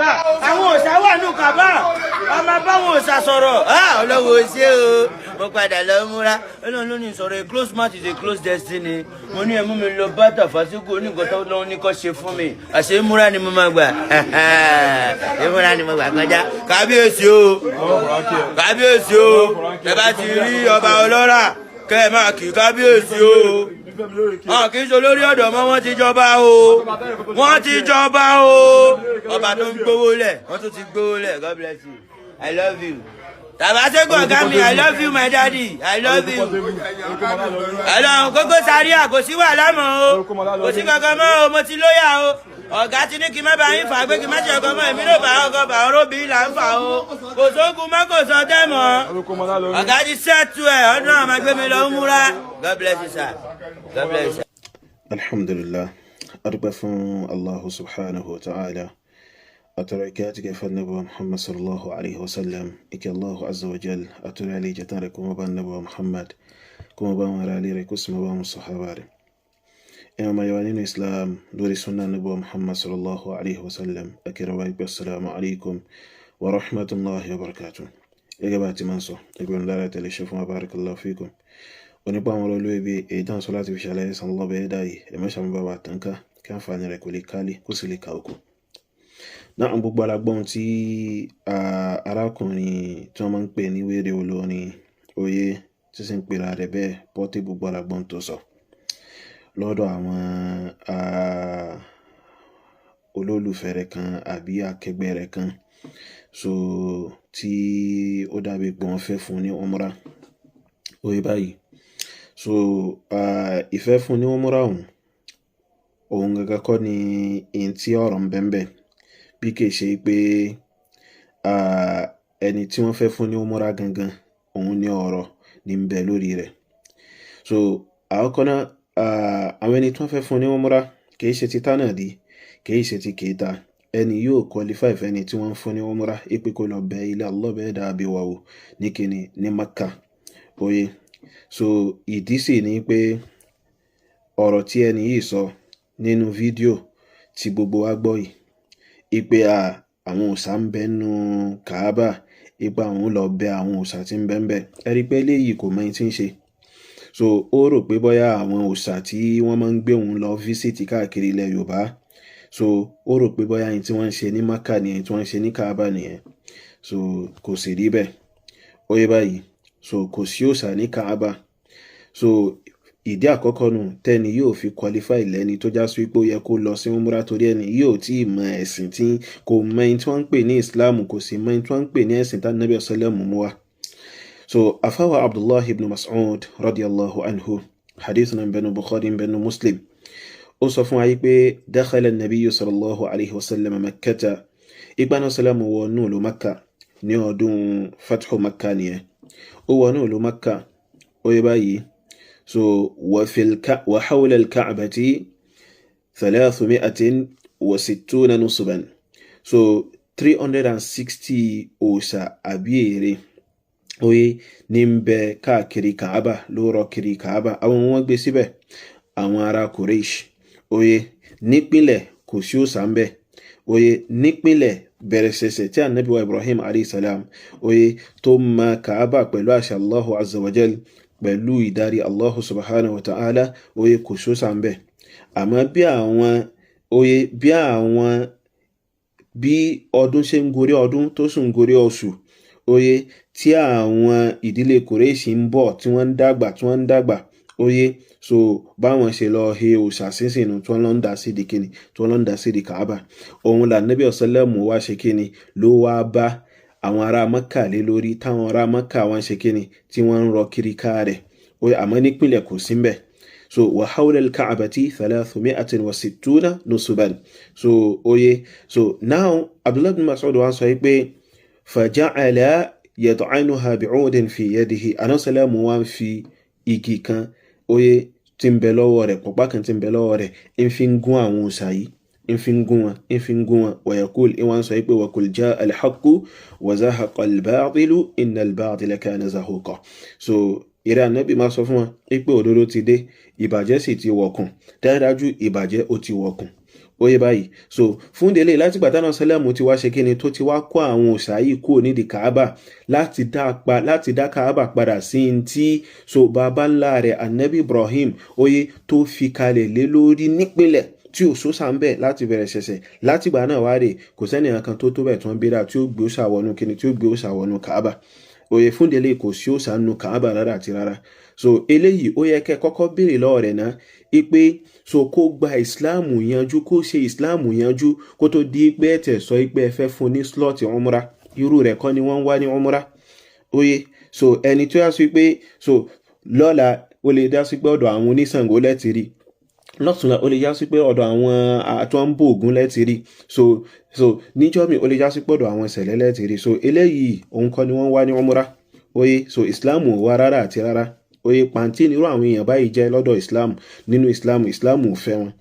Kaaba. Àwọn òòṣà wà nù Kaaba, ọmọ báwọn òòṣà sọ̀rọ̀. Ọlọ́wọ́ ṣé o, mo padà lọ múra. Ọlọ́run ló ní sọ̀rọ̀, a close mouth is a close destiny. Mo ní ẹ mú mi lọ bàtà fásikò oníkan tó lọ́wọ́ ní kò ṣe fún mi. Àṣé múra ni mo máa gbà, múra ni mo gbà kọjá. Kábíyèsí o, kábíyèsí o, ẹ bá ti rí ọba ọlọ́rà, kẹ́ ẹ máa kí kábíyèsí o. Wọn kì í ṣe olórí ọ̀dọ́ mọ́, wọ́n ti jọba o, wọ́n ti jọba o. Ọba tó ń gbówó lẹ̀, wọ́n tún ti gbówó lẹ̀. God bless you, I love you. Tàbáṣẹ́gun ọ̀gá mi, I love you, my daddy, I love you. Ọlọ́run Kókó Zaria, kò sí wàhálà mọ́ o, kò sí kankan mọ́ o. Mo ti lóyà o. Ọ̀gá ti ní kí n má bá yín fà á, pé kí n má ṣe ọkọ mọ́. Èmi ló bá ọkọ bá ọ̀rọ̀ bí là ń fà o. Kò sóògùn mọ́, kò sọ tẹ́ mọ́. Ọ̀gá ti ṣẹ́tù ẹ̀ ọdún àwọn máa gbé mi lọ ń múra. God bless you, sir. God bless you, sir. Alhamdulillah, adúpẹ́ fún Allahu subhanahu wa ta'ala, àtọrọ ìkẹ́ àti gẹ̀fẹ́ nàbà Muhammad sallallahu alaihi wasallam. Ìkẹ́ Allahu azza wa jal àtọrọ ilé ìjẹta rẹ̀, kó má bá nàbà Muhammad, kó má bá wọn ará ilé rẹ̀, kó sì má bá wọn sàhábà rẹ̀. Ẹ̀yàn máa yọ nínú Islam lórí sunna nàbà Muhammad sallallahu alaihi wasallam, akẹrẹ wa ìpẹ́, assalamu alaikum wa rahmatullahi wa barakatuh. Gẹ́gẹ́ bá ti máa ń sọ, ẹgbẹ̀rún lára tẹ̀lé ṣe fún wa, barakallahu fikum. Onípa àwọn ọ̀rọ̀ olóòbí èyí tán sọ láti fi ṣàlàyé san lọ́bẹ̀ ẹ̀dá yìí, ẹ̀mọ́ ṣàmúbà wà tán ká kí àǹfààní rẹ̀ kò lè kálí, kó sì lè kà òkú. Náà gbogbo alágbọ́n tí arákùnrin tí wọ́n máa ń pè ní wéré olórin oyè tí sì ń pera rẹ̀ bẹ́ẹ̀, Portable, gbogbo alágbọ́n tó sọ lọ́dọ̀ àwọn olólùfẹ́ rẹ̀ kan àbí akẹgbẹ́ rẹ̀ kan, so tí ó dàbí pé wọ́n fẹ́ fún un ní umrah oyè báyìí. So ìfẹ́ fún ní umrah ọ̀hún, òun gangan kọ́ ni ihun tí ọ̀rọ̀ ń bẹ ńbẹ̀, bí kì í ṣe pé ẹni tí wọ́n fẹ́ fún ní umrah gangan, òun ní ọ̀rọ̀ ní ń bẹ lórí rẹ̀. So àkọ́kọ́ náà, àwọn ẹni tí wọ́n fẹ́ fún ní umrah, kì í ṣe ti tánàdí, kì í ṣe ti kèéta. Ẹni yóò qualify fẹ́ni tí wọ́n ń fún ní umrah ipe kó lọ bẹ ilé Allah bẹ́ẹ̀ dàbí wà wò ní kíni ní Makkah oye. So ìdí sì ni pé ọ̀rọ̀ tí ẹni yìí sọ nínú fídíò tí gbogbo wa gbọ́ yìí, ipe àwọn òòṣà ń bẹ nínú Kaaba, ipe àwọn lọ bẹ àwọn òòṣà tí ń bẹ ń bẹ, ẹ rí i pé eléyìí kò mọ ẹni tí ń ṣe. So ó rò pé bóyá àwọn òòṣà tí wọ́n máa ń gbé òun lọ visit káàkiri ilẹ̀ Yorùbá, so ó rò pé bóyá ẹni tí wọ́n ń ṣe ní Maka nìyẹn, tí wọ́n ń ṣe ní Kaaba nìyẹn. So kò sì rí bẹ́ẹ̀. Ó yé báyìí. So kò sí òòṣà ní Kaaba. So ìdí àkọ́kọ́ nù tẹ́ni yóò fi qualify lẹ́ni tó já sí wípé ó yẹ kó lọ sí umrah, torí ẹni yóò tí ì mọ ẹ̀sìn, tí kò mọ ẹni tí wọ́n ń pè ní Islam, kò sì mọ ẹni tí wọ́n ń pè ní ẹ̀sìn tá Nabi sallam mú wá. So afawa Abdullahi ibn Mas'ud radiyallahu anhu, hadith náà bẹnu Bukhari, bẹnu Muslim, ó sọ fún wa yìí pé dakhala nabiyyu sallallahu alayhi wa sallam Makkata, ìgbàna sallam wọnú ìlú Makka ní ọdún fathu Makka nìyẹn. Ó wọnú ìlú Makka, ó yẹ báyìí. So wa hawla al-ka'bati 360 nusuban, so 360 òòṣà àbí ère oye ní ń bẹ káàkiri Kaaba, ló rọ kiri Kaaba. Àwọn wọn gbé síbẹ̀, àwọn ará Quraysh oye. Nípìnlẹ̀ kò sí òòṣà ń bẹ oye. Nípìnlẹ̀ bẹ̀rẹ̀ ṣẹ̀ṣẹ̀ tí Ànábì wa Ibrahim alayhi salam oye tó ma Kaaba pẹ̀lú àṣà Allahu azza wa jal, pẹ̀lú ìdarí Allahu subhanahu wa ta'ala oye, kò sí òòṣà ń bẹ. Àmọ́ bí àwọn oye bí àwọn bí ọdún ṣe ń gorí ọdún, tó sì ń gorí oṣù oye, tí àwọn ìdílé Kùrẹ́ṣì ń bọ̀, tí wọ́n ń dàgbà, tí wọ́n ń dàgbà oye, so báwọn ṣe lọ he òòṣà sínsìn tí wọ́n lọ ń dà sí di kíni, tí wọ́n lọ ń dà sí di Kaaba, òun là Nábì ọ̀sálẹ́mù wá ṣe kíni, ló wá bá àwọn ará Mẹ́kà lé lórí, táwọn ará Mẹ́kà wọ́n ṣe kíni, tí wọ́n ń rọ kiri ká rẹ̀ oye. Àmọ́ nípìnlẹ̀ kò sí mbẹ̀. So wa hawla al-ka'bati 360 nusuban. So oye, so now Abdullah bin Mas'ud wá sọ pé faja'ala yad'anuha bi'udin fi yadihi, anásálàmù wá ń fi igi kan oye tí ń bẹ lọ́wọ́ rẹ̀, pọ̀pá kan tí ń bẹ lọ́wọ́ rẹ̀, ń fi ń gún àwọn òòṣà yìí, ń fi ń gún wọn, ń fi ń gún wọn. Wa yaqul, ìwọ̀n sọ pé wa qul ja'a al-haqqu wa zahaqa al-batilu inna al-batila kana zahuqa. So ìrẹ́ Ànábì, máa sọ fún wọn pé òdodo ti dé, ìbàjẹ́ sì ti wọ̀kùn. Dájúdájú ìbàjẹ́ ó ti wọ̀kùn. Ó yé báyìí. So fún délé, láti gbà tánà sẹlẹ̀mù ti wá ṣe kíni, tó ti wá kó àwọn òòṣà yìí kúrò nídìí Kaaba láti dá Kaaba padà sí ní tí so baba ńlá rẹ̀ Anabi Ibrahim, ó yé, tó fi kalẹ̀ lé lórí nípìnlẹ̀, tí ò sósà ń bẹ̀ láti bẹ̀rẹ̀ ṣẹ̀ṣẹ̀, látìgbà náà wá rè, kò sẹ́ni kan tó tó bẹ̀ tó ń bíra tí ó gbé òòṣà wọnú kíni, tí ó gbé òòṣà wọnú Kaaba. Òye, fún délé, kò sí òòṣà nínú Kaaba rárá àti rárá. So eléyìí, ó yẹ kẹ́ kọ́kọ́ béèrè lọ́wọ́ rẹ̀ náà ipe so kó gba Ìsìláàmù yanjú, kó ṣe Ìsìláàmù yanjú, kó tó di pé ẹ tẹ̀ sọ pé ẹ fẹ́ fún ní slot umra. Irú rẹ̀ kọ́ ni wọ́n ń wá ní umra. Oye, so ẹni tó yà sí pé so lọ́la, ó lè dá sí pé ọ̀dọ̀ àwọn oníṣàngó lẹ́tì rí, lọ́tùnla, ó lè já sí pé ọ̀dọ̀ àwọn tó ń bọ Ògún lẹ́tì rí, so níjọ́ mi, ó lè já sí pé ọ̀dọ̀ àwọn ìṣẹ̀lẹ̀ lẹ́tì rí. So eléyìí, òun kọ́ ni wọ́n wá ní umra. Oye, so Islam ò wá rárá àti rárá. Oye, pàǹtí nírú àwọn èèyàn báyìí jẹ́ lọ́dọ̀ Islam, nínú Islam. Islam ò fẹ́ wọn.